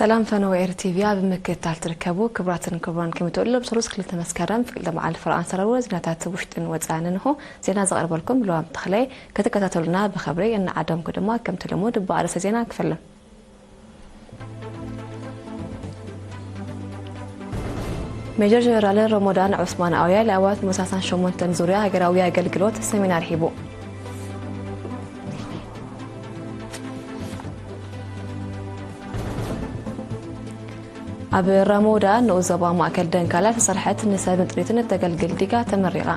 ሰላም ፈነወ ኤር ቲቪ ኣብ ምክትታል ትርከቡ ክቡራትን ክቡራን፣ ከምትውሉ ብሰሉስ ክልተ መስከረም ፍልተ በዓል ፍርኣን ሰራርወ ዜናታት ውሽጥን ወፃእን እንሆ። ዜና ዘቐርበልኩም ብለዋም ተኽላይ። ክትከታተሉና ብኸብሪ እናዓደምኩ ድማ ከምቲ ልሙድ ብኣርእስተ ዜና ክፈልም። ሜጀር ጀነራል ሮሞዳን ዑስማን ኣውያ ለኣዋት መሳሳን ሸሞንተን ዙርያ ሃገራዊ ኣገልግሎት ሰሚናር ሂቡ። ኣብ ራሞዳ ንኡስ ዞባ ማእከል ደንካላ ተሰርሐት ንሰብን ጥሪትን እተገልግል ዲጋ ተመሪቓ።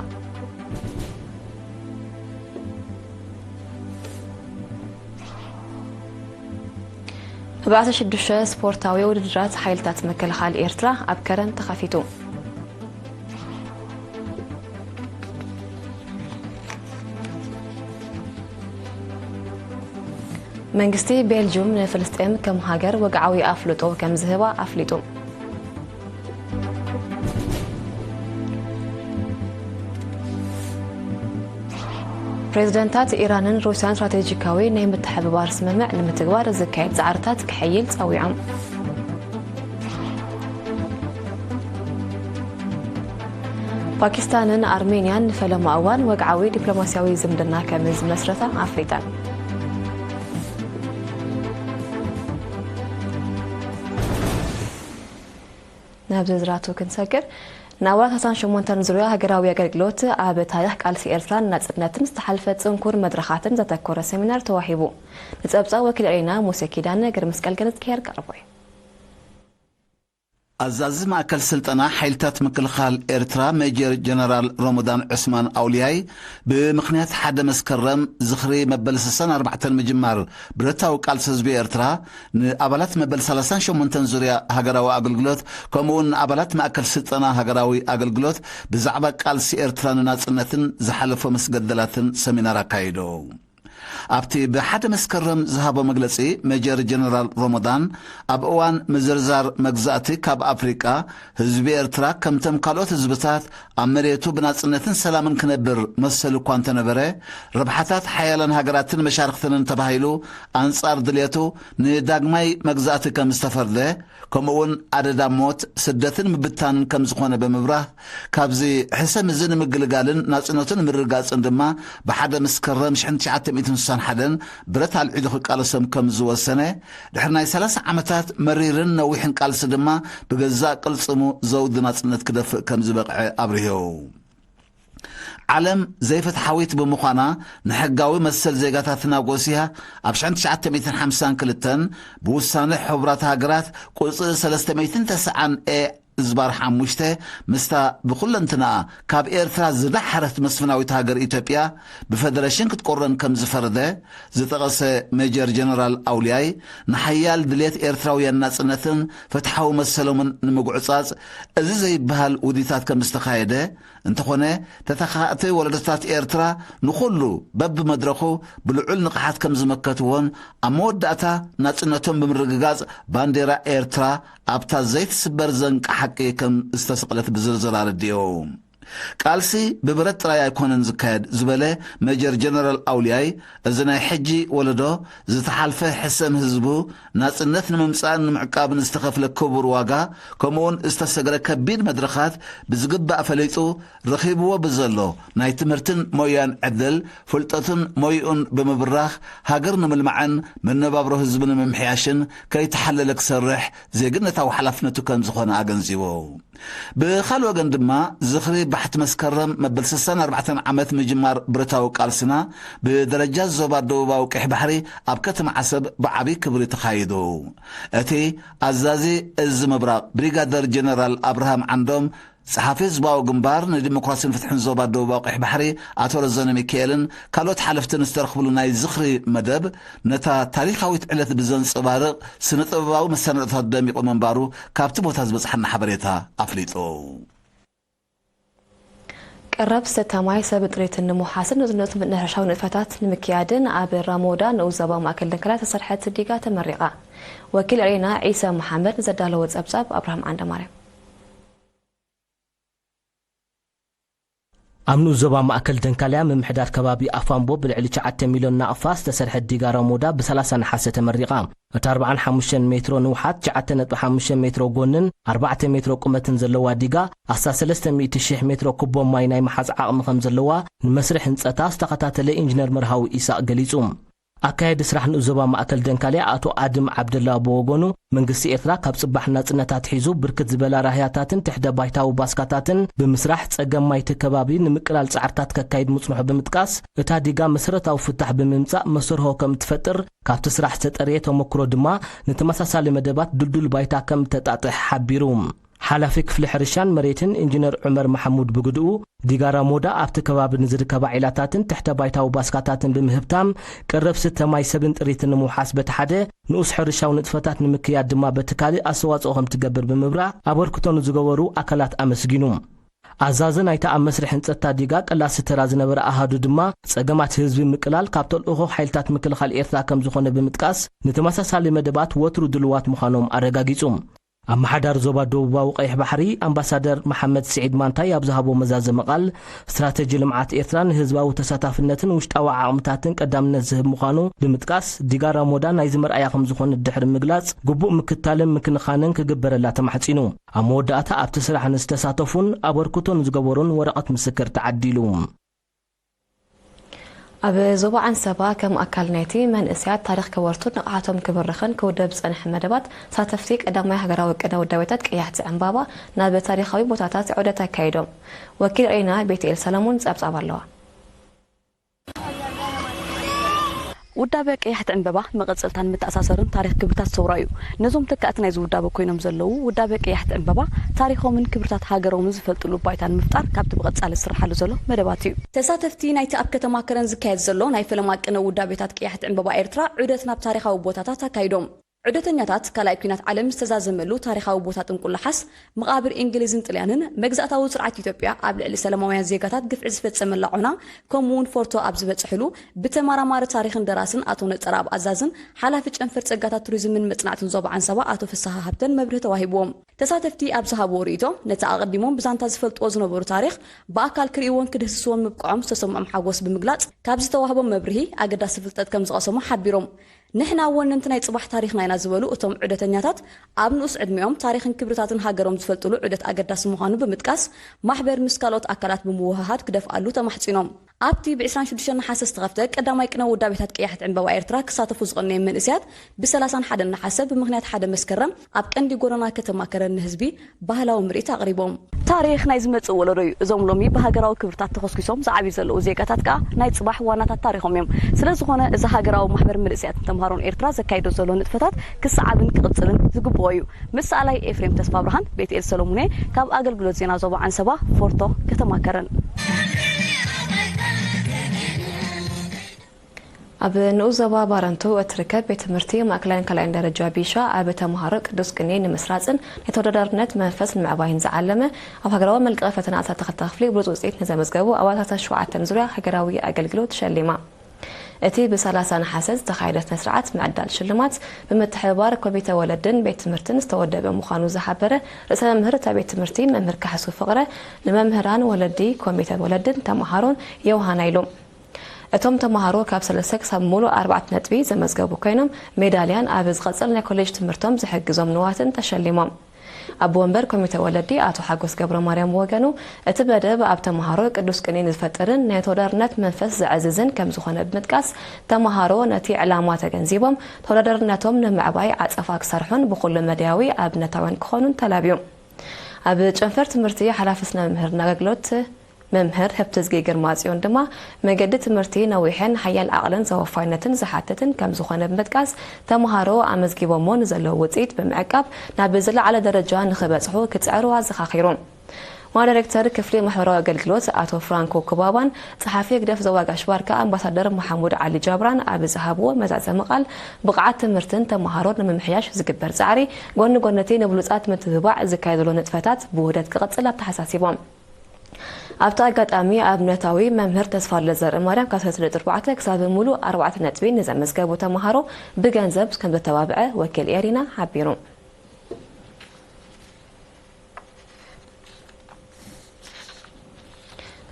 ኣርባዕተ ሽዱሽተ ስፖርታዊ ውድድራት ሓይልታት ምክልኻል ኤርትራ ኣብ ከረን ተኸፊቱ። መንግስቲ ቤልጁም ንፍልስጤም ከም ሃገር ወግዓዊ ኣፍልጦ ከም ዝህባ ኣፍሊጡ። ፕሬዝደንታት ኢራንን ሩስያን ስትራቴጂካዊ ናይ ምትሕብባር ስምምዕ ንምትግባር ዝካየድ ጻዕርታት ክሕይል ጸዊዖም። ፓኪስታንን ኣርሜንያን ንፈለማ እዋን ወግዓዊ ዲፕሎማስያዊ ዝምድና ከም ዝመስረታ ኣፍሊጠን። ናብ ዝርዝራቱ ክንሰግር፣ ንኣዋርሕ ሰላሳን ሸሞንተን ዙርያ ሃገራዊ ኣገልግሎት ኣብ ታሪኽ ቃልሲ ኤርትራን ናጽነትን ዝተሓልፈ ጽንኩር መድረኻትን ዘተኮረ ሰሚናር ተዋሂቡ። ንጸብጻብ ወኪል ኤሬና ሙሴ ኪዳነ፣ ገርመስቀል ገነዝግሄር ቀርቦ እዩ። ኣዛዚ ማእከል ስልጠና ሓይልታት ምክልኻል ኤርትራ ሜጀር ጀነራል ሮሞዳን ዑስማን ኣውልያይ፣ ብምኽንያት ሓደ መስከረም ዝኽሪ መበል ስሳን ኣርባዕተን ምጅማር ብረታዊ ቃልሲ ህዝቢ ኤርትራ፣ ንኣባላት መበል ሰላሳን ሸሞንተን ዙርያ ሃገራዊ ኣገልግሎት፣ ከምኡውን ንኣባላት ማእከል ስልጠና ሃገራዊ ኣገልግሎት ብዛዕባ ቃልሲ ኤርትራ ንናጽነትን ዝሓለፎ መስገደላትን ሰሚናር ኣካይዱ። ኣብቲ ብሓደ መስከረም ዝሃቦ መግለጺ፣ ሜጀር ጀነራል ሮሞዳን፣ ኣብ እዋን ምዝርዛር መግዛእቲ ካብ ኣፍሪቃ፣ ህዝቢ ኤርትራ ከምቶም ካልኦት ህዝብታት ኣብ መሬቱ ብናጽነትን ሰላምን ክነብር መሰሉ እኳ እንተነበረ፣ ረብሓታት ሓያላን ሃገራትን መሻርኽተንን ተባሂሉ ኣንጻር ድልየቱ ንዳግማይ መግዛእቲ ከም ዝተፈርደ፣ ከምኡውን ኣደዳ ሞት፣ ስደትን ምብታንን ከም ዝኾነ ብምብራህ፣ ካብዚ ሕሰም እዚ ንምግልጋልን ናጽነቱ ንምርግጋጽን ድማ ብሓደ መስከረም ሽሕን ትሽዓተ ሚእትን ስሳን ሓደን ብረት ኣልዒሉ ክቃለሶም ከም ዝወሰነ፣ ድሕሪ ናይ ሰላሳ ዓመታት መሪርን ነዊሕን ቃልሲ ድማ ብገዛእ ቅልጽሙ ዘውዲ ናጽነት ክደፍእ ከም ዝበቕዐ ኣብሪሁ። ዓለም ዘይፍትሓዊት ብምዃና፣ ንሕጋዊ መሰል ዜጋታትና ጎሲያ፣ ኣብ ሽሕን ትሽዓተ ሚእትን ሓምሳን ክልተን ብውሳነ ሕቡራት ሃገራት ቁጽሪ ሰለስተ ሚእትን ተስዓን ኤ እዝባር ሓሙሽተ፣ ምስታ ብኹለንትናኣ ካብ ኤርትራ ዝደሓረት መስፍናዊት ሃገር ኢትዮጵያ ብፈደረሽን ክትቆረን ከም ዝፈረደ ዝጠቐሰ ሜጀር ጀነራል ኣውልያይ፣ ንሓያል ድልየት ኤርትራውያን ናጽነትን ፍትሓዊ መሰሎምን ንምጉዕጻጽ እዚ ዘይበሃል ውዲታት ከም ዝተኻየደ፣ እንተኾነ፣ ተተኻእቲ ወለዶታት ኤርትራ ንኹሉ በብመድረኹ ብልዑል ንቕሓት ከም ዝመከትዎን፣ ኣብ መወዳእታ ናጽነቶም ብምርግጋጽ ባንዴራ ኤርትራ ኣብታ ዘይትስበር ዘንቂ ሓቂ ከም ዝተሰቕለት ብዝርዝር ኣረዲኡ። ቃልሲ ብብረት ጥራይ ኣይኮነን ዝካየድ ዝበለ ሜጀር ጀነራል ኣውልያይ፣ እዚ ናይ ሕጂ ወለዶ ዝተሓልፈ ሕሰም ህዝቡ ናጽነት ንምምጻእን ንምዕቃብን ዝተኸፍለ ክቡር ዋጋ፣ ከምኡውን ዝተሰግረ ከቢድ መድረኻት ብዝግባእ ፈሊጡ፣ ረኺብዎ ብዘሎ ናይ ትምህርትን ሞያን ዕድል፣ ፍልጠቱን ሞይኡን ብምብራኽ፣ ሃገር ንምልማዕን መነባብሮ ህዝቢ ንምምሕያሽን ከይተሓለለ ክሰርሕ ዜግነታዊ ሓላፍነቱ ከም ዝኾነ ኣገንዚቡ። ብኻልእ ወገን ድማ፣ ዝኽሪ ባሕቲ መስከረም መበል ስሳን ኣርባዕተን ዓመት ምጅማር ብረታዊ ቃልስና፣ ብደረጃ ዞባ ደቡባዊ ቀይሕ ባሕሪ ኣብ ከተማ ዓሰብ ብዓቢ ክብሪ ተኻይዱ። እቲ ኣዛዚ እዚ ምብራቕ ብሪጋደር ጀነራል ኣብርሃም ዓንዶም፣ ጸሓፊ ህዝባዊ ግንባር ንዲሞክራሲን ፍትሕን ዞባ ደቡባዊ ቀይሕ ባሕሪ ኣቶ ረዘነ ሚካኤልን ካልኦት ሓለፍትን ዝተረኽብሉ ናይ ዝኽሪ መደብ፣ ነታ ታሪኻዊት ዕለት ብዘንጸባርቕ ስነ-ጥበባዊ መሰናዶታት ደሚቑ ምንባሩ ካብቲ ቦታ ዝበጽሓና ሓበሬታ ኣፍሊጡ። ቀረብ ዝስተ ማይ፣ ሰብ ጥሪትን ንምውሓስን ንዝነቱ መዳረሻዊ ንጥፈታት ንምክያድን ኣብ ራሞዳ ንኡስ ዞባ ማእከል ደንከላ ተሰርሐት ዲጋ ተመሪቓ። ወኪል ሬና ዒሳ መሓመድ ንዘዳለዎ ጸብጻብ ኣብርሃም ዓንደማርያም። ኣብ ንኡስ ዞባ ማእከል ደንካልያ ምምሕዳር ከባቢ ኣፋምቦ ብልዕሊ ትሽዓተ ሚልዮን ናቕፋ ዝተሰርሐት ዲጋ ራሞዳ ብ30 ነሓሰ ተመሪቓ። እታ ኣርብዓን ሓሙሽተን ሜትሮ ንውሓት፣ ትሽዓተ ነጥቢ ሓሙሽተ ሜትሮ ጎንን ኣርባዕተ ሜትሮ ቁመትን ዘለዋ ዲጋ፣ ኣስታት ሰለስተ ሚእቲ ሽሕ ሜትሮ ኩቦ ማይ ናይ ምሓዝ ዓቕሚ ከም ዘለዋ ንመስርሕ ህንጸታ ዝተኸታተለ ኢንጂነር መርሃዊ ኢሳቕ ገሊጹ። ኣካየዲ ስራሕ ንኡስ ዞባ ማእከል ደንካልያ ኣቶ ኣድም ዓብደላ ብወገኑ፣ መንግስቲ ኤርትራ ካብ ጽባሕ ናጽነት ኣትሒዙ ብርክት ዝበላ ራህያታትን ትሕተ ባይታዊ ባስካታትን ብምስራሕ ጸገም ማይቲ ከባቢ ንምቅላል ጻዕርታት ከካይድ ምጽንሑ ብምጥቃስ፣ እታ ዲጋ መሰረታዊ ፍታሕ ብምምጻእ መሰርሆ ከም እትፈጥር፣ ካብቲ ስራሕ ዝተጠርየ ተመክሮ ድማ ንተመሳሳሊ መደባት ድልዱል ባይታ ከም እተጣጥሕ ሓቢሩ። ሓላፊ ክፍሊ ሕርሻን መሬትን ኢንጂነር ዑመር መሓሙድ ብግድኡ፣ ዲጋ ራሞዳ ኣብቲ ከባቢ ንዝርከባ ዒላታትን ትሕተ ባይታዊ ባስካታትን ብምህብታም፣ ቀረብ ስተ ማይ ሰብን ጥሪትን ንምውሓስ በቲ ሓደ፣ ንኡስ ሕርሻዊ ንጥፈታት ንምክያድ ድማ በቲ ካልእ ኣስተዋጽኦ ከም ትገብር ብምብራህ፣ ኣበርክቶ ንዝገበሩ ኣካላት ኣመስጊኑ። ኣዛዚ ናይታ ኣብ መስርሕ ህንጸት ዲጋ ቀላሲ ተራ ዝነበረ ኣሃዱ ድማ፣ ጸገማት ህዝቢ ምቅላል ካብ ተልእኾ ሓይልታት ምክልኻል ኤርትራ ከም ዝኾነ ብምጥቃስ፣ ንተመሳሳሊ መደባት ወትሩ ድልዋት ምዃኖም ኣረጋጊጹ። ኣመሓዳሪ ዞባ ደቡባዊ ቀይሕ ባሕሪ ኣምባሳደር መሓመድ ስዒድ ማንታይ ኣብ ዝሃቦ መዛዘሚ ቃል፣ ስትራተጂ ልምዓት ኤርትራ ንህዝባዊ ተሳታፍነትን ውሽጣዊ ዓቕምታትን ቀዳምነት ዝህብ ምዃኑ ብምጥቃስ፣ ዲጋ ራሞዳ ናይዚ መርኣያ ከም ዝኾነት ድሕሪ ምግላጽ፣ ግቡእ ምክትታልን ምክንኻንን ክግበረላ ተማሕጺኑ። ኣብ መወዳእታ ኣብቲ ስራሕ ንዝተሳተፉን ኣበርክቶ ንዝገበሩን ወረቐት ምስክር ተዓዲሉ። ኣብ ዞባ ዓንሰባ ከም ኣካል ናይቲ መንእሰያት ታሪኽ ከወርቱን ንቕሓቶም ክብርኽን ክውደብ ዝጸንሐ መደባት፣ ተሳተፍቲ ቀዳማይ ሃገራዊ ቅነ ውዳቤታት ቀያሕቲ ዕምባባ ናብ ታሪኻዊ ቦታታት ዑደት ኣካይዶም። ወኪል ሬና ቤትኤል ሰለሙን ጸብጻብ ኣለዋ። ውዳበ ቀያሕቲ ዕምበባ መቐጸልታን መተኣሳሰርን ታሪኽ ክብርታት ሰውራ እዩ። ነዞም ተካእቲ ናይዚ ውዳበ ኮይኖም ዘለዉ ውዳበ ቀያሕቲ ዕምበባ ታሪኾምን ክብርታት ሃገሮምን ዝፈልጥሉ ባይታ ንምፍጣር ካብቲ ብቐጻሊ ዝስርሓሉ ዘሎ መደባት እዩ። ተሳተፍቲ ናይቲ ኣብ ከተማ ከረን ዝካየድ ዘሎ ናይ ፈለማ ቅነ ውዳቤታት ቀያሕቲ ዕምበባ ኤርትራ ዑደት ናብ ታሪኻዊ ቦታታት ኣካይዶም። ዑደተኛታት ካልኣይ ኲናት ዓለም ዝተዛዘመሉ ታሪኻዊ ቦታ ጥንቁላሓስ፣ መቓብር እንግሊዝን ጥልያንን፣ መግዛእታዊ ስርዓት ኢትዮጵያ ኣብ ልዕሊ ሰላማውያን ዜጋታት ግፍዒ ዝፈጸመላ ዑና፣ ከምኡ'ውን ፎርቶ ኣብ ዝበጽሕሉ፣ ብተመራማሪ ታሪኽን ደራስን ኣቶ ነጸረኣብ ኣዛዝን ሓላፊ ጨንፈር ጸጋታት ቱሪዝምን መጽናዕትን ዞባ ዓንሰባ ኣቶ ፍስሃ ሃብተን መብርሂ ተዋሂብዎም። ተሳተፍቲ ኣብ ዝሃብዎ ርእይቶ፣ ነቲ ኣቐዲሞም ብዛንታ ዝፈልጥዎ ዝነበሩ ታሪኽ ብኣካል ክርእይዎን ክድህስስዎን ምብቅዖም ዝተሰምዖም ሓጎስ ብምግላጽ፣ ካብ ዝተዋህቦም መብርሂ ኣገዳሲ ፍልጠት ከም ዝቐሰሙ ሓቢሮም። ንሕና ወነንቲ ናይ ጽባሕ ታሪኽና ኢና ዝበሉ እቶም ዑደተኛታት፣ ኣብ ንኡስ ዕድሚኦም ታሪኽን ክብርታትን ሃገሮም ዝፈልጥሉ ዑደት ኣገዳሲ ምዃኑ ብምጥቃስ፣ ማሕበር ምስ ካልኦት ኣካላት ብምውህሃድ ክደፍኣሉ ተማሕጺኖም። ኣብቲ ብ ዕስራን ሽዱሽተን ነሓሰ ዝተኸፍተ ቀዳማይ ቅነ ውዳቤታት ቀያሕቲ ዕምበባ ኤርትራ ክሳተፉ ዝቐነዩ መንእሰያት፣ ብ ሰላሳን ሓደን ነሓሰ ብምኽንያት ሓደ መስከረም ኣብ ቀንዲ ጎደና ከተማ ከረን ንህዝቢ ባህላዊ ምርኢት ኣቕሪቦም። ታሪኽ ናይ ዝመጽእ ወለዶ እዩ። እዞም ሎሚ ብሃገራዊ ክብርታት ተኾስኪሶም ዝዓብዩ ዘለዉ ዜጋታት ከኣ ናይ ጽባሕ ዋናታት ታሪኾም እዮም። ስለ ዝኾነ እዚ ሃገራዊ ማሕበር መንእሰያትን ተምሃሮን ኤርትራ ዘካይዶ ዘሎ ንጥፈታት ክሰዓብን ክቕጽልን ዝግብኦ እዩ። ምሰኣላይ ኤፍሬም ተስፋብርሃን፣ ቤትኤል ሰሎሙን እየ፣ ካብ ኣገልግሎት ዜና ዞባ ዓንሰባ፣ ፎርቶ፣ ከተማ ከረን። ኣብ ንኡስ ዞባ ባረንቱ እትርከብ ቤት ትምህርቲ ማእከላይን ካልኣይን ደረጃ ቢሻ፣ ኣብ ተምሃሮ ቅዱስ ቅኔ ንምስራጽን ናይ ተወዳዳርነት መንፈስ ንምዕባይን ዝዓለመ፣ ኣብ ሃገራዊ መልቀቒ ፈተና ኣስታት ክልተ ክፍሊ ብሉጽ ውጽኢት ንዘመዝገቡ ኣባላት ኣስታት ሸውዓተን ዙርያ ሃገራዊ ኣገልግሎት ሸሊማ። እቲ ብ30 ነሓሰ ዝተኻየደ ስነ ስርዓት ምዕዳል ሽልማት፣ ብምትሕብባር ኮሚተ ወለድን ቤት ትምህርትን ዝተወደበ ምዃኑ ዝሓበረ ርእሰ መምህር እታ ቤት ትምህርቲ መምህር ካሕሱ ፍቕረ፣ ንመምህራን፣ ወለዲ፣ ኮሚተ ወለድን ተምሃሮን የውሃና ኢሉ። እቶም ተምሃሮ ካብ ሰለስተ ክሳብ ምሉእ ኣርባዕተ ነጥቢ ዘመዝገቡ ኮይኖም፣ ሜዳልያን ኣብ ዝቐጽል ናይ ኮሌጅ ትምህርቶም ዝሕግዞም ንዋትን ተሸሊሞም። ኣቦ ወንበር ኮሚተ ወለዲ ኣቶ ሓጎስ ገብረ ማርያም ብወገኑ፣ እቲ መደብ ኣብ ተምሃሮ ቅዱስ ቅኔ ዝፈጥርን ናይ ተወዳዳርነት መንፈስ ዘዕዝዝን ከም ዝኾነ ብምጥቃስ፣ ተምሃሮ ነቲ ዕላማ ተገንዚቦም ተወዳዳርነቶም ንምዕባይ ዓጸፋ ክሰርሑን ብኹሉ መዳያዊ ኣብነታውያን ክኾኑን ተላብዩ። ኣብ ጨንፈር ትምህርቲ ሓላፊ ስነ መምህርን ኣገልግሎት መምህር ህብትዝጊ ግርማጽዮን ድማ፣ መገዲ ትምህርቲ ነዊሕን ሓያል ዓቕልን ዘወፋይነትን ዝሓትትን ከም ዝኾነ ብምጥቃስ፣ ተምሃሮ ኣመዝጊቦሞ ንዘለዉ ውጽኢት ብምዕቃብ ናብ ዝለዓለ ደረጃ ንኽበጽሑ ክጽዕሩ ኣዘኻኺሩ። ዋና ዳይሬክተር ክፍሊ ማሕበራዊ ኣገልግሎት ኣቶ ፍራንኮ ኩባባን ጸሓፊ ህግደፍ ዞባ ጋሽ ባርካ ኣምባሳደር መሓሙድ ዓሊ ጃብራን ኣብ ዝሃብዎ መዛዘሚ ቃል፣ ብቕዓት ትምህርትን ተምሃሮን ንምምሕያሽ ዝግበር ጻዕሪ፣ ጎኒ ጎኒ እቲ ንብሉጻት ምትብባዕ ዝካየደሉ ንጥፈታት ብውህደት ክቕጽል ኣተሓሳሲቦም። ኣብቲ ኣጋጣሚ ኣብነታዊ መምህር ተስፋለ ዘርእማርያም ካብ ሰለስተ ነጥቢ ኣርባዕተ ክሳብ ምሉእ ኣርባዕተ ነጥቢ ንዘመዝገቡ ተምሃሮ ብገንዘብ ከም ዘተባብዐ ወኪል ኤሪና ሓቢሩ።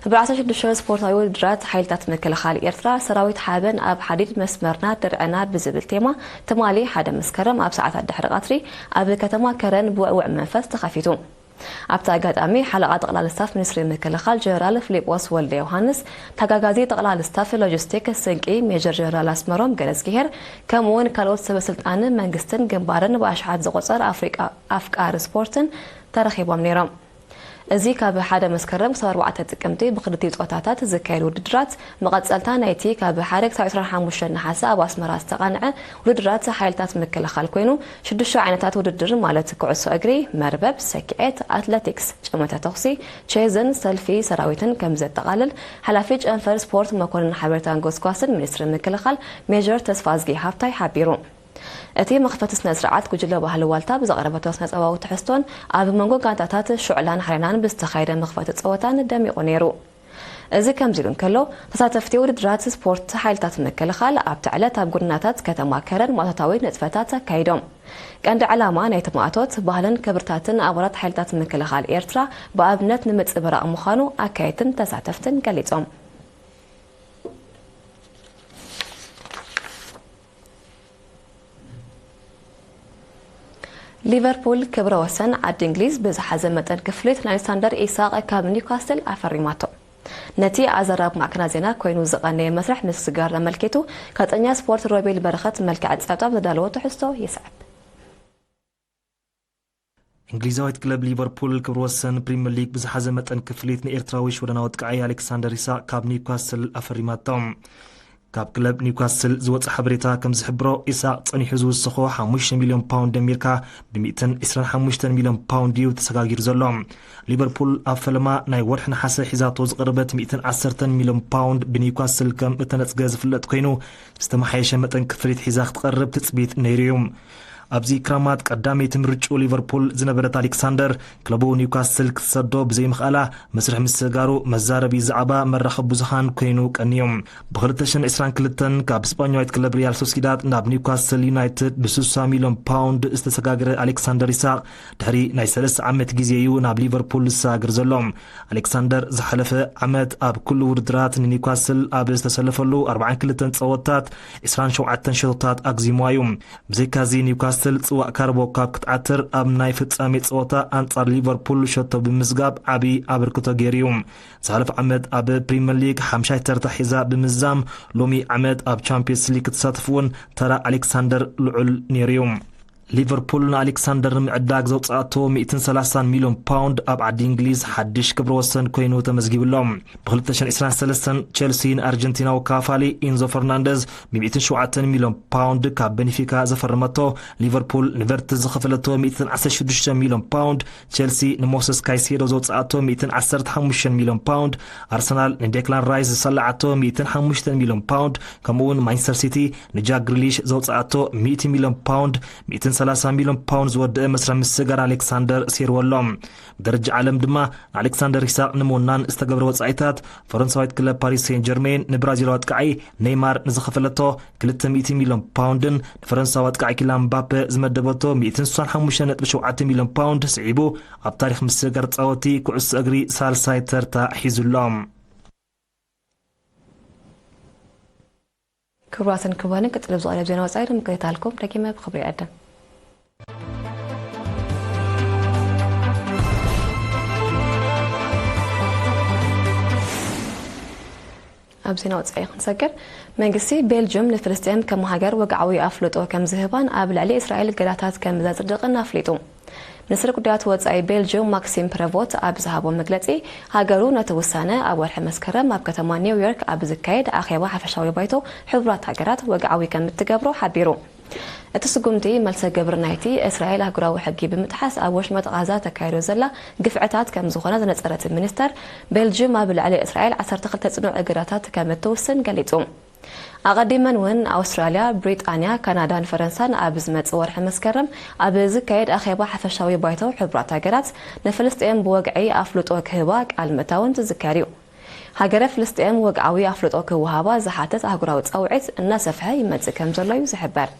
ብዓሰርተ ሽዱሽተ ስፖርታዊ ውድድራት ሓይልታት ምክልኻል ኤርትራ፣ ሰራዊት ሓበን ኣብ ሓዲድ መስመርና ድርዕና ብዝብል ቴማ፣ ትማሊ ሓደ መስከረም ኣብ ሰዓታት ድሕሪ ቀትሪ ኣብ ከተማ ከረን ብውዕውዕ መንፈስ ተኸፊቱ። ኣብቲ ኣጋጣሚ፣ ሓለቓ ጠቕላሊ ስታፍ ሚኒስትሪ ምክልኻል ጀነራል ፊሊጶስ ወልደ ዮሃንስ፣ ተጋጋዚ ጠቕላሊ ስታፍ ሎጂስቲክ ስንቂ ሜጀር ጀነራል ኣስመሮም ገረዝጊሄር፣ ከምኡ እውን ካልኦት ሰበ ስልጣን መንግስትን ግንባርን ብኣሽሓት ዝቑጸር ኣፍሪቃ ኣፍቃሪ ስፖርትን ተረኺቦም ነይሮም። እዚ ካብ ሓደ መስከረም ክሳብ ኣርባዕተ ጥቅምቲ ብክልቲኡ ጾታታት ዝካየድ ውድድራት መቐጸልታ ናይቲ ካብ ሓደ ክሳብ ዕስራን ሓሙሽተን ነሓሰ ኣብ ኣስመራ ዝተቓንዐ ውድድራት ሓይልታት ምክልኻል ኮይኑ፣ ሽዱሽተ ዓይነታት ውድድር ማለት ኩዕሶ እግሪ፣ መርበብ፣ ሰኪዔት፣ ኣትለቲክስ፣ ጨመተ ተኹሲ፣ ቼዝን ሰልፊ ሰራዊትን ከም ዘጠቓልል ሓላፊ ጨንፈር ስፖርት መኮንን ሓበሬታን ጎስጓስን ሚኒስትሪ ምክልኻል ሜጀር ተስፋዝጊ ሃብታይ ሓቢሩ። እቲ መኽፈቲ ስነ ስርዓት ጉጅለ ባህሊ ዋልታ ብዘቕረበቶ ስነ-ጥበባዊ ትሕዝቶን ኣብ መንጎ ጋንታታት ሹዕላን ሓሬናን ብዝተኻየደ መኽፈቲ ጸወታን ደሚቑ ነይሩ። እዚ ከምዚ ኢሉ እንከሎ፣ ተሳተፍቲ ውድድራት ስፖርት ሓይልታት ምክልኻል ኣብቲ ዕለት ኣብ ጎደናታት ከተማ ከረን ማእቶታዊ ንጥፈታት ኣካይዶም። ቀንዲ ዕላማ ናይቲ ማእቶት ባህልን ክብርታትን ኣባላት ሓይልታት ምክልኻል ኤርትራ ብኣብነት ንምጽብራቕ ምዃኑ ኣካየድትን ተሳተፍትን ገሊጾም። ሊቨርፑል ክብረ ወሰን ዓዲ እንግሊዝ ብዝሓዘ መጠን ክፍሊት ንኣሌክሳንደር ኢሳቕ ካብ ኒውካስል ኣፈሪማቶ። ነቲ ኣዘራብ ማዕከናት ዜና ኮይኑ ዝቐነየ መስርሕ ምስግጋር ኣመልኪቱ፣ ጋዜጠኛ ስፖርት ሮቤል በረኸት መልክዕ ጸብጻብ ዘዳለዎ ትሕዝቶ ይስዕብ። እንግሊዛዊት ክለብ ሊቨርፑል ክብረ ወሰን ፕሪምየር ሊግ ብዝሓዘ መጠን ክፍሊት ንኤርትራዊ ሽወደናዊ ኣጥቃዓይ ኣሌክሳንደር ኢሳቕ ካብ ኒውካስል ኣፈሪማቶ። ካብ ክለብ ኒውካስል ዝወጸ ሓበሬታ ከም ዝሕብሮ፣ ኢሳቕ ጸኒሑ ዝውስኾ ሓሙሽተ ሚልዮን ፓውንድ ደሚርካ ብ ሚእትን ዕስራን ሓሙሽተን ሚልዮን ፓውንድ እዩ ተሰጋጊሩ ዘሎ። ሊቨርፑል ኣብ ፈለማ ናይ ወርሒ ነሓሰ ሒዛቶ ዝቐረበት ሚእትን ዓሰርተን ሚልዮን ፓውንድ ብኒውካስል ከም እተነጽገ ዝፍለጥ ኮይኑ፣ ዝተመሓየሸ መጠን ክፍሊት ሒዛ ክትቐርብ ትጽቢት ነይሩ እዩ። ኣብዚ ክራማት ቀዳመይቲ ምርጭኡ ሊቨርፑል ዝነበረት ኣሌክሳንደር፣ ክለቡ ኒውካስል ክትሰዶ ብዘይምኽኣላ፣ መስርሕ ምስግጋሩ መዛረቢ ዛዕባ መራኸቢ ብዙሃን ኮይኑ ቀንዩ። ብ ክልተ ሽሕን ዕስራን ክልተን ካብ ስጳኛዊት ክለብ ሪያል ሶሲዳድ ናብ ኒውካስል ዩናይትድ ብ ስሳ ሚልዮን ፓውንድ ዝተሰጋገረ ኣሌክሳንደር ኢሳቕ፣ ድሕሪ ናይ ሰለስተ ዓመት ግዜ እዩ ናብ ሊቨርፑል ዝሰጋገር ዘሎ። ኣሌክሳንደር ዝሓለፈ ዓመት ኣብ ኩሉ ውድድራት ንኒውካስል ኣብ ዝተሰለፈሉ ኣርባዓን ክልተን ጸወታት ዕስራን ሸውዓተን ሸቶታት ኣግዚምዋ እዩ። ብዘይካዚ፣ ኒውካስል ጽዋእ ካራባኦ ካፕ ክትዓትር ኣብ ናይ ፍጻሜ ጸወታ ኣንጻር ሊቨርፑል ሸቶ ብምዝጋብ ዓቢ ኣበርክቶ ገይሩ እዩ። ዝሓለፈ ዓመት ኣብ ፕሪምየር ሊግ ሓምሻይ ተርታ ሒዛ ብምዝዛም፣ ሎሚ ዓመት ኣብ ቻምፒየንስ ሊግ ክትሳተፍ እውን ተራ ኣሌክሳንደር ልዑል ነይሩ እዩ። ሊቨርፑል ንኣሌክሳንደር ንምዕዳግ ዘውጽኣቶ ሚእትን ሰላሳን ሚልዮን ፓውንድ ኣብ ዓዲ እንግሊዝ ሓድሽ ክብረ ወሰን ኮይኑ ተመዝጊቡ ኣሎ። ብ ክልተ ሽሕን ዕስራን ሰለስተን ቸልሲ ንኣርጀንቲናዊ ካፋሊ ኢንዞ ፈርናንደዝ ብ ሚእትን ሸውዓተን ሚልዮን ፓውንድ ካብ ቤንፊካ ዘፈረመቶ፣ ሊቨርፑል ንቨርትስ ዝኸፈለቶ ሚእትን ዓሰርተ ሽዱሽተ ሚልዮን ፓውንድ፣ ቸልሲ ንሞሰስ ካይሴዶ ዘውጽኣቶ ሚእትን ዓሰርተ ሓሙሽተን ሚልዮን ፓውንድ፣ ኣርሰናል ንዴክላን ራይስ ዝሰለዓቶ ሚእትን ሓሙሽተን ሚልዮን ፓውንድ፣ ከምኡ'ውን ማንቸስተር ሲቲ ንጃክ ግሪሊሽ ዘውጽኣቶ ሚእቲ ሚልዮን ፓውንድ፣ ሚእትን ሰላሳ ሚልዮን ፓውንድ ዝወደአ መስርሕ ምስግጋር ኣሌክሳንደር ሰይርዎ ኣሎ። ብደረጃ ዓለም ድማ ንኣሌክሳንደር ኢሳቕ ንምውናን ዝተገብረ ወጻኢታት፣ ፈረንሳዊት ክለብ ፓሪስ ሴን ጀርሜን ንብራዚላዊ ኣጥቃዒ ኔይማር ንዝኸፈለቶ ክልተ ሚእቲ ሚልዮን ፓውንድን ንፈረንሳዊ ኣጥቃዒ ኪላን ምባፔ ዝመደበቶ ሚእትን ስሳን ሓሙሽተን ነጥቢ ሸውዓተ ሚልዮን ፓውንድ ስዒቡ፣ ኣብ ታሪኽ ምስግጋር ጻወቲ ኩዕሶ እግሪ ሳልሳይ ተርታ ሒዙ ኣሎ። ክቡራትን ክቡራንን፣ ቀጺሉ ብዝቐርብ ዜና ወጻኢ ንምክትታልኩም ደጊመ ብኽብሪ ይዕድም። ኣብ ዜና ወጻኢ ክንሰግር፣ መንግስቲ ቤልጅየም ንፍልስጤም ከም ሃገር ወግዓዊ ኣፍልጦ ከም ዝህባን ኣብ ልዕሊ እስራኤል እገዳታት ከም ዘጽድቕን ኣፍሊጡ። ሚኒስትሪ ጉዳያት ወጻኢ ቤልጅየም ማክሲም ፕረቮት ኣብ ዝሃቦ መግለጺ፣ ሃገሩ ነቲ ውሳነ ኣብ ወርሒ መስከረም ኣብ ከተማ ኒውዮርክ ኣብ ዝካየድ ኣኼባ ሓፈሻዊ ባይቶ ሕቡራት ሃገራት ወግዓዊ ከም እትገብሮ ሓቢሩ። እቲ ስጉምቲ መልሰ ግብሪ ናይቲ እስራኤል ኣህጉራዊ ሕጊ ብምጥሓስ ኣብ ወሽመጥ ቓዛ ተካይዶ ዘላ ግፍዕታት ከም ዝኾነ ዘነጸረ እቲ ሚኒስተር፣ ቤልጅየም ኣብ ልዕሊ እስራኤል ዓሰርተ ክልተ ጽኑዕ እገዳታት ከም እትውስን ገሊጹ። ኣቐዲመን እውን ኣውስትራልያ፣ ብሪጣንያ፣ ካናዳን ፈረንሳን ኣብ ዝመጽእ ወርሒ መስከረም ኣብ ዝካየድ ኣኼባ ሓፈሻዊ ባይቶ ሕቡራት ሃገራት ንፍልስጤም ብወግዒ ኣፍልጦ ክህባ ቃል ምእታውን ዝዝከር እዩ። ሃገረ ፍልስጤም ወግዓዊ ኣፍልጦ ክወሃባ ዝሓትት ኣህጉራዊ ጻውዒት እናሰፍሐ ይመጽእ ከም ዘሎ እዩ ዝሕበር።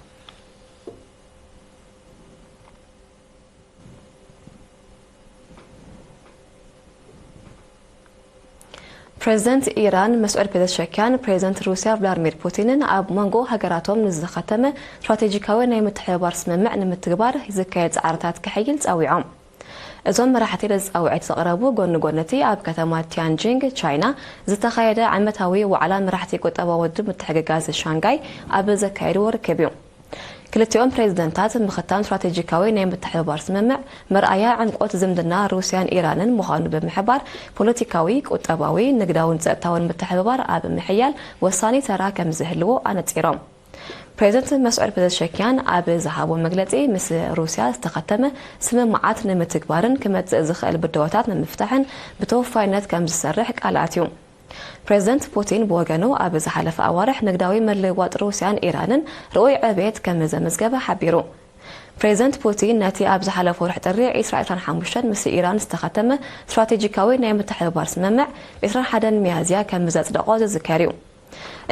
ፕሬዚደንት ኢራን መስዑድ ፔዘሸኪያን ፕሬዚደንት ሩሲያ ቭላድሚር ፑቲንን ኣብ መንጎ ሃገራቶም ንዝኸተመ ስትራቴጂካዊ ናይ ምትሕብባር ስምምዕ ንምትግባር ዝካየድ ጻዕርታት ክሕይል ጸዊዖም። እዞም መራሕቲ ነዚ ጻውዒት ዘቕረቡ ጎኒ ጎኒ እቲ ኣብ ከተማ ቲያንጂንግ ቻይና ዝተኻየደ ዓመታዊ ዋዕላ መራሕቲ ቁጠባዊ ውድብ ምትሕግጋዝ ሻንጋይ ኣብ ዘካየድዎ ርክብ እዩ። ክልቲኦም ፕሬዚደንታት ምኽታም ስትራቴጂካዊ ናይ ምትሕብባር ስምምዕ መርኣያ ዕምቆት ዝምድና ሩሲያን ኢራንን ምዃኑ ብምሕባር፣ ፖለቲካዊ፣ ቁጠባዊ፣ ንግዳውን ጸጥታውን ምትሕብባር ኣብ ምሕያል ወሳኒ ተራ ከም ዝህልዎ ኣነጺሮም። ፕሬዚደንት መስዑድ ፔዘሸኪያን ኣብ ዝሃቦ መግለጺ፣ ምስ ሩሲያ ዝተኸተመ ስምምዓት ንምትግባርን ክመጽእ ዝኽእል ብድሆታት ንምፍታሕን ብተወፋይነት ከም ዝሰርሕ ቃል ኣትዩ። ፕሬዚደንት ፑቲን ብወገኑ፣ ኣብ ዝሓለፈ ኣዋርሕ ንግዳዊ ምልውዋጥ ሩሲያን ኢራንን ርኡይ ዕብየት ከም ዘመዝገበ ሓቢሩ። ፕሬዚደንት ፑቲን ነቲ ኣብ ዝሓለፈ ወርሒ ጥሪ ዕስራ ዕስራን ሓሙሽተን ምስ ኢራን ዝተኸተመ ስትራቴጂካዊ ናይ ምትሕብባር ስምምዕ ዕስራን ሓደን ሚያዝያ ከም ዘጽደቖ ዝዝከር እዩ።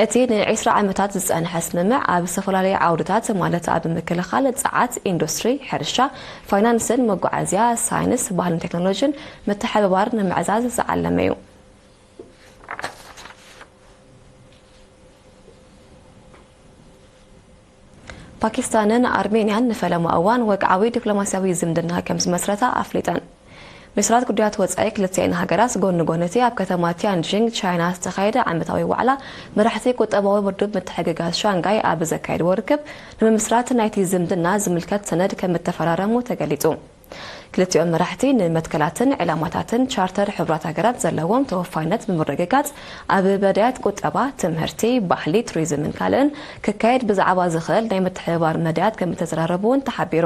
እቲ ንዕስራ ዓመታት ዝጸንሐ ስምምዕ ኣብ ዝተፈላለዩ ዓውድታት፣ ማለት ኣብ ምክልኻል፣ ጸዓት፣ ኢንዱስትሪ፣ ሕርሻ፣ ፋይናንስን መጓዓዝያ፣ ሳይንስ፣ ባህልን ቴክኖሎጂን ምትሕብባር ንምዕዛዝ ዝዓለመ እዩ። ፓኪስታንን ኣርሜንያን ንፈለማ እዋን ወግዓዊ ዲፕሎማስያዊ ዝምድና ከም ዝመስረታ ኣፍሊጠን። ሚኒስትራት ጉዳያት ወጻኢ ክልቲኣን ሃገራት ጎኒ ጎኒ እቲ ኣብ ከተማ ቲያንጂንግ ቻይና ዝተኻየደ ዓመታዊ ዋዕላ መራሕቲ ቁጠባዊ ውድብ ምትሕግጋዝ ሻንጋይ ኣብ ዘካየድዎ ርክብ፣ ንምምስራት ናይቲ ዝምድና ዝምልከት ሰነድ ከም እተፈራረሙ ተገሊጹ። ክልቲኦም መራሕቲ ንመትከላትን ዕላማታትን ቻርተር ሕቡራት ሃገራት ዘለዎም ተወፋይነት ብምርግጋጽ፣ ኣብ መዳያት ቁጠባ፣ ትምህርቲ፣ ባህሊ፣ ቱሪዝምን ካልእን ክካየድ ብዛዕባ ዝኽእል ናይ ምትሕብባር መዳያት ከም እተዘራረቡ እውን ተሓቢሩ።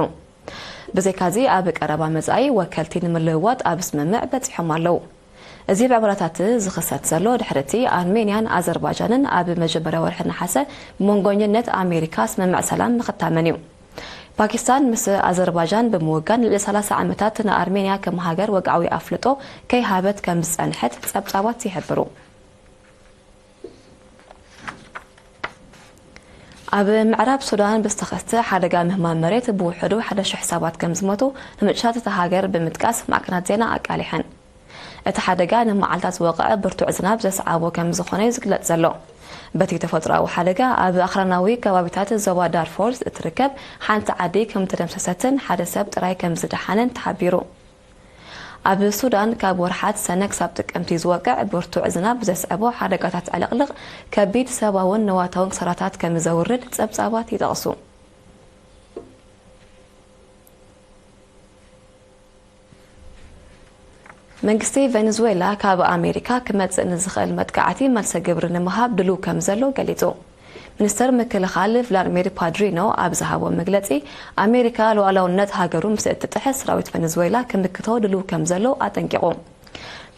ብዘይካዚ፣ ኣብ ቀረባ መጻኢ ወከልቲ ንምልውዋጥ ኣብ ስምምዕ በጺሖም ኣለዉ። እዚ ብዕምራታት ዝኽሰት ዘሎ፣ ድሕሪ እቲ ኣርሜንያን ኣዘርባጃንን ኣብ መጀመርያ ወርሒ ነሓሰ ብመንጎኝነት ኣሜሪካ ስምምዕ ሰላም ምኽታመን እዩ። ፓኪስታን ምስ ኣዘርባጃን ብምውጋን ልዕሊ ሰላሳ ዓመታት ንኣርሜንያ ከም ሃገር ወግዓዊ ኣፍልጦ ከይሃበት ከም ዝጸንሐት ጸብጻባት ይሕብሩ። ኣብ ምዕራብ ሱዳን ብዝተኸስተ ሓደጋ ምህማም መሬት ብውሕዱ ሓደ ሽሕ ሰባት ከም ዝሞቱ ምንጭታት እታ ሃገር ብምጥቃስ ማዕከናት ዜና ኣቃሊሐን። እቲ ሓደጋ ንመዓልታት ዝወቕዐ ብርቱዕ ዝናብ ዘስዓቦ ከም ዝኾነ እዩ ዝግለጽ ዘሎ። በቲ ተፈጥሮኣዊ ሓደጋ፣ ኣብ ኣኽራናዊ ከባቢታት ዞባ ዳርፎር እትርከብ ሓንቲ ዓዲ ከም ዝተደምሰሰትን ሓደ ሰብ ጥራይ ከም ዝደሓነን ተሓቢሩ። ኣብ ሱዳን፣ ካብ ወርሓት ሰነ ክሳብ ጥቅምቲ ዝወቅዕ ብርቱዕ ዝናብ ዘስዕቦ ሓደጋታት ዕልቕልቕ ከቢድ ሰብኣውን ንዋታውን ክሳራታት ከም ዘውርድ ጸብጻባት ይጠቕሱ። መንግስቲ ቬኔዙዌላ ካብ ኣሜሪካ ክመጽእ ንዝኽእል መጥቃዕቲ መልሰ ግብሪ ንምሃብ ድሉው ከም ዘሎ ገሊጹ። ሚኒስተር ምክልኻል ቭላድሚር ፓድሪኖ ኣብ ዝሃቦ መግለጺ፣ ኣሜሪካ ሉዓላውነት ሃገሩ ምስ እትጥሕስ፣ ሰራዊት ቬኔዙዌላ ክምክቶ ድሉው ከም ዘሎ ኣጠንቂቑ።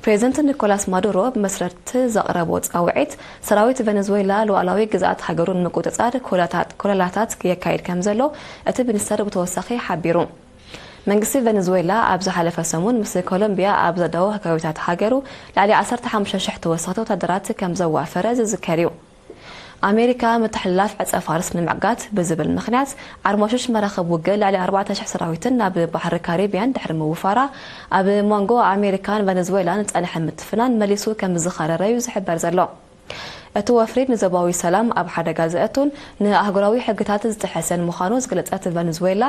ፕሬዚደንት ኒኮላስ ማዱሮ ብመስረት ዘቕረቦ ጻውዒት፣ ሰራዊት ቬኔዙዌላ ሉዓላዊ ግዝኣት ሃገሩ ንምቁጽጻር ኮለታት፣ ኮለላታት የካይድ ከም ዘሎ እቲ ሚኒስተር ብተወሳኺ ሓቢሩ። መንግስቲ ቬኔዙዌላ ኣብ ዝሓለፈ ሰሙን ምስ ኮሎምቢያ ኣብ ዘዳወ ከባቢታት ሃገሩ ልዕሊ ዓሰርተ ሓሙሽተ ሽሕ ተወሰኽቲ ወታደራት ከም ዘዋፈረ ዝዝከር እዩ። ኣሜሪካ፣ ምትሕልላፍ ዕጸ ፋርስ ንምዕጋት ብዝብል ምኽንያት፣ ዓርሞሽሽ መራኽብ ውግእ ልዕሊ ኣርባዕተ ሽሕ ሰራዊትን ናብ ባሕሪ ካሪብያን ድሕሪ ምውፋራ፣ ኣብ መንጎ ኣሜሪካን ቬኔዙዌላን ዝጸንሐ ምትፍናን መሊሱ ከም ዝኸረረ እዩ ዝሕበር ዘሎ። እቲ ወፍሪ ንዞባዊ ሰላም ኣብ ሓደጋ ዘእቱን ንኣህጉራዊ ሕግታት ዝጥሕስን ምዃኑ ዝገለጸት ቬኔዙዌላ፣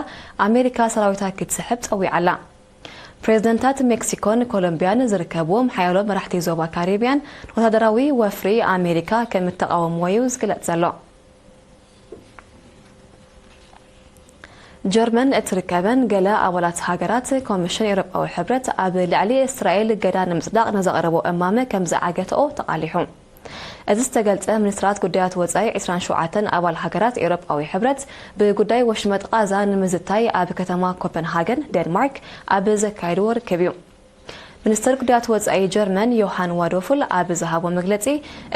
ኣሜሪካ ሰራዊታ ክትስሕብ ጸዊዓ ኣላ። ፕሬዚደንታት ሜክሲኮን ኮሎምቢያን ዝርከብዎም ሓያሎ መራሕቲ ዞባ ካሪብያን ንወታደራዊ ወፍሪ ኣሜሪካ ከም እተቓወምዎ እዩ ዝግለጽ ዘሎ። ጀርመን እትርከበን ገለ ኣባላት ሃገራት ኮሚሽን ኤውሮጳዊ ሕብረት ኣብ ልዕሊ እስራኤል እገዳ ንምጽዳቕ ንዘቕረቦ እማመ ከም ዝዓገተኦ ተቓሊሑ። እዚ ዝተገልጸ፣ ሚኒስትራት ጉዳያት ወጻኢ ዕስራን ሸውዓተን ኣባል ሃገራት ኤውሮጳዊ ሕብረት ብጉዳይ ወሽመጥ ቃዛ ንምዝታይ ኣብ ከተማ ኮፐንሃገን ዴንማርክ ኣብ ዘካየድዎ ርክብ እዩ። ሚኒስትር ጉዳያት ወጻኢ ጀርመን ዮሃን ዋዶፍል ኣብ ዝሃቦ መግለጺ፣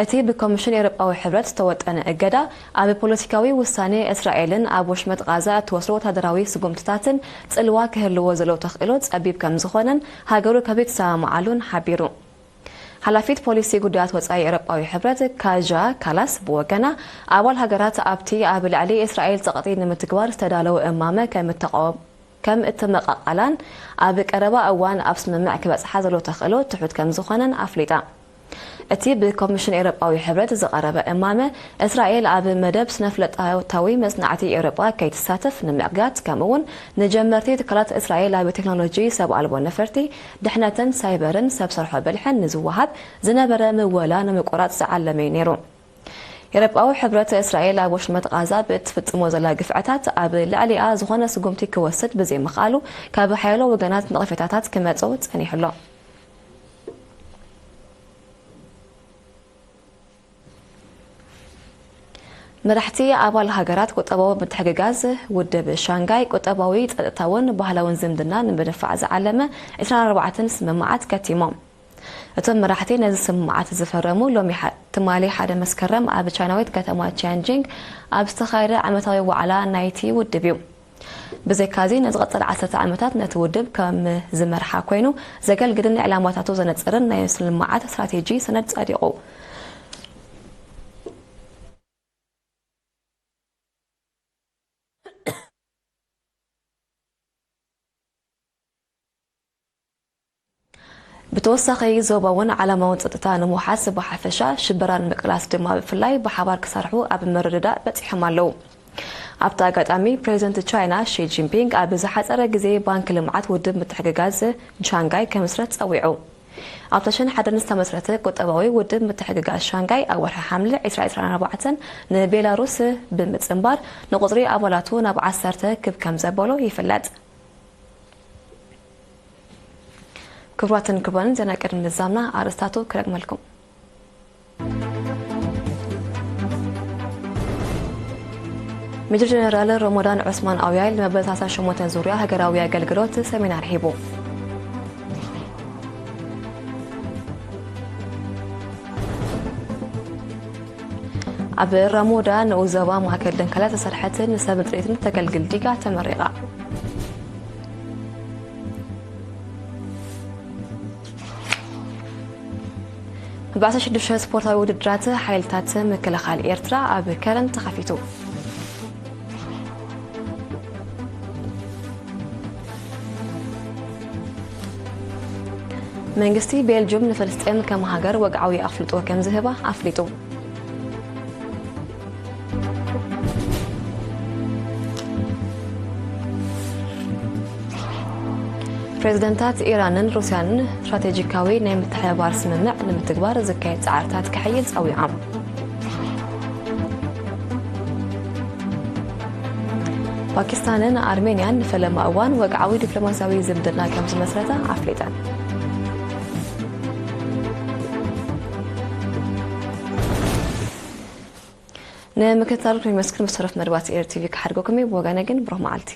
እቲ ብኮሚሽን ኤውሮጳዊ ሕብረት ዝተወጠነ እገዳ ኣብ ፖለቲካዊ ውሳኔ እስራኤልን ኣብ ወሽመጥ ቃዛ እትወስዶ ወታደራዊ ስጉምትታትን ጽልዋ ክህልዎ ዘለዎ ተኽእሎ ጸቢብ ከም ዝኾነን ሃገሩ ከቢድ ዝሰማማዓሉን ሓቢሩ። ሓላፊት ፖሊሲ ጉዳያት ወጻኢ ኤውሮጳዊ ሕብረት ካዣ ካላስ ብወገና፣ ኣባል ሃገራት ኣብቲ ኣብ ልዕሊ እስራኤል ጸቕጢ ንምትግባር ዝተዳለወ እማመ ከም እተቓወም-፣ ከም እተመቓቓላን ኣብ ቀረባ እዋን ኣብ ስምምዕ ክበጽሓ ዘሎ ተኽእሎ ትሑት ከም ዝኾነን ኣፍሊጣ። እቲ ብኮሚሽን ኤውሮጳዊ ሕብረት ዝቐረበ እማመ፣ እስራኤል ኣብ መደብ ስነፍለጣዊ መጽናዕቲ ኤውሮጳ ከይትሳተፍ ንምዕጋት፣ ከምኡ'ውን ንጀመርቲ ትካላት እስራኤል ኣብ ቴክኖሎጂ ሰብ ኣልቦ ነፈርቲ፣ ድሕነትን ሳይበርን ሰብ ሰርሖ ብልሕን ንዝወሃብ ዝነበረ ምወላ ንምቁራጽ ዝዓለመ እዩ ነይሩ። ኤውሮጳዊ ሕብረት፣ እስራኤል ኣብ ወሽመጥ ቓዛ ብእትፍጽሞ ዘላ ግፍዕታት ኣብ ልዕሊኣ ዝኾነ ስጉምቲ ክወስድ ብዘይምኽኣሉ፣ ካብ ሓያሎ ወገናት ነቐፌታታት ክመጾ ጸኒሑ ኣሎ። መራሕቲ ኣባል ሃገራት ቁጠባዊ ምትሕግጋዝ ውድብ ሻንጋይ፣ ቁጠባዊ፣ ጸጥታውን ባህላውን ዝምድና ንምድንፋዕ ዝዓለመ ዕስራን ኣርባዕተን ስምምዓት ከቲሞም። እቶም መራሕቲ ነዚ ስምምዓት ዝፈረሙ ሎሚ ሓ-፣ ትማሊ ሓደ መስከረም ኣብ ቻይናዊት ከተማ ቺያንጂንግ ኣብ ዝተኻየደ ዓመታዊ ዋዕላ ናይቲ ውድብ እዩ። ብዘይካዚ፣ ንዝቐጸለ ዓሰርተ ዓመታት ነቲ ውድብ ከም ዝመርሓ ኮይኑ ዘገልግልን ዕላማታቱ ዘነጽርን ናይ ስልምዓት ስትራቴጂ ሰነድ ጸዲቑ። ብተወሳኺ፣ ዞባውን ዓለማውን ጸጥታ ንምውሓስ ብሓፈሻ፣ ሽበራ ንምቅላስ ድማ ብፍላይ ብሓባር ክሰርሑ ኣብ ምርድዳእ በጺሖም ኣለዉ። ኣብቲ ኣጋጣሚ፣ ፕሬዚደንት ቻይና ሺ ጂንፒንግ ኣብ ዝሓጸረ ግዜ ባንክ ልምዓት ውድብ ምትሕግጋዝ ሻንጋይ ክምስረት ጸዊዑ። ኣብ ታሽን ሓደን ዝተመስረተ ቁጠባዊ ውድብ ምትሕግጋዝ ሻንጋይ፣ ኣብ ወርሒ ሓምለ ዕስራ ዕስራን ኣርባዕተን ንቤላሩስ ብምጽንባር፣ ንቁጽሪ ኣባላቱ ናብ ዓሰርተ ክብ ከም ዘበሎ ይፍለጥ። ክቡራትን ክቡራንን፣ ዜና ቅድሚ ምዛምና ኣርእስታቱ ክደግመልኩም። ሜጀር ጀነራል ሮሞዳን ዑስማን ኣውያይ ንመበል ሰላሳ ሸሞንተ ዙርያ ሃገራዊ ኣገልግሎት ሰሚናር ሂቡ። ኣብ ራሞዳ ንኡስ ዞባ ማእከል ደንከላ ዝተሰርሐትን ንሰብ ጽሬትን ተገልግል ዲጋ ተመሪቓ። መባእታ ሽዱሽተ ስፖርታዊ ውድድራት ሓይልታት ምክልኻል ኤርትራ ኣብ ከረን ተኸፊቱ። መንግስቲ ቤልጅም ንፍልስጤም ከም ሃገር ወግዓዊ ኣፍልጦ ከም ዝህባ ኣፍሊጡ። ፕሬዝደንታት ኢራንን ሩስያን ስትራቴጂካዊ ናይ ምትሕብባር ስምምዕ ንምትግባር ዝካየድ ጻዕርታት ክሕይል ጸዊዖም። ፓኪስታንን ኣርሜንያን ንፈለማ እዋን ወግዓዊ ዲፕሎማስያዊ ዝምድና ከም ዝመስረታ ኣፍሊጠን። ንምክትታልኩም የመስግን። ምስ ተረፍ መደባት ኤር ቲቪ ክሓድገኩም እዩ። ብወገነ ግን ብሩህ መዓልቲ።